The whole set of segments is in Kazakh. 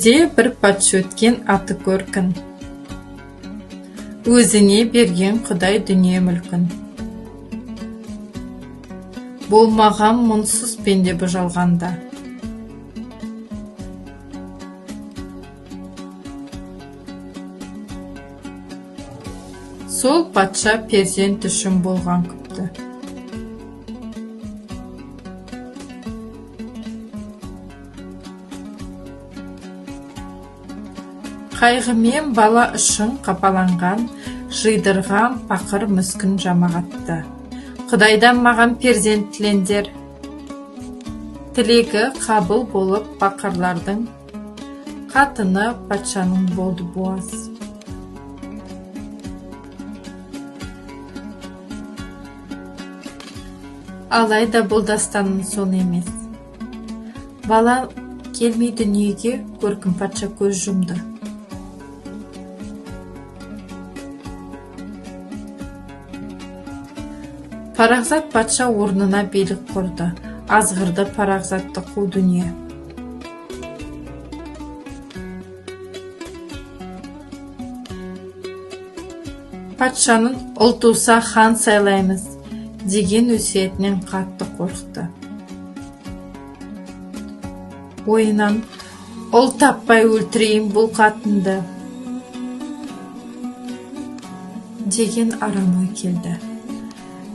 Де бір патша өткен аты көркін. Өзіне берген Құдай дүние-мүлкін. Болмаған мұңсыз пенде бұ жалғанда. Сол патша перзент үшін болған күпті. Қайғымен бала үшін қапаланған, жидырған пақыр мүскін жамағатты. Құдайдан маған перзент тілеңдер. Тілегі қабыл болып пақырлардың, қатыны патшаның болды буаз. Алайда бұл дастанның соңы емес. Бала келмей дүниеге көркін патша көз жұмды. Парақзат патша орнына билік құрды, азғырды Парақзатты қу дүние. Патшаның ұл туса хан сайлаймыз деген өсиетінен қатты қорықты. Ойынан ұл таппай өлтірейін бұл қатынды деген арам ой келді.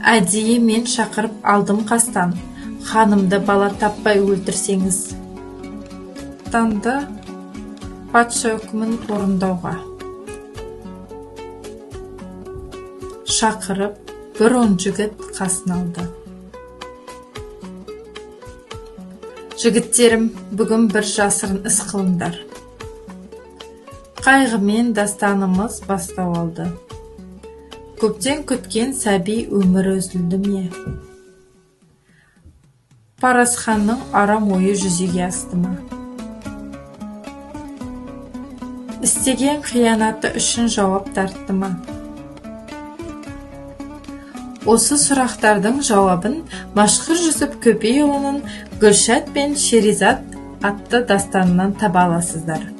Әдейі мен шақырып алдым қастан, ханымды бала таппай өлтірсеңіз. Аттанды патша үкімін орындауға. Шақырып бір 10 жігіт қасына алды. Жігіттерім, бүгін бір жасырын іс қылыңдар. Қайғымен дастанымыз бастау алды. Көптен күткен сәби өмірі үзілді ме? Парасханның арам ойы жүзеге асты ма? Істеген қиянаты үшін жауап тартты ма? Осы сұрақтардың жауабын Мәшһүр Жүсіп Көпейұлының Гүлшат пен Шеризат атты дастанынан таба аласыздар.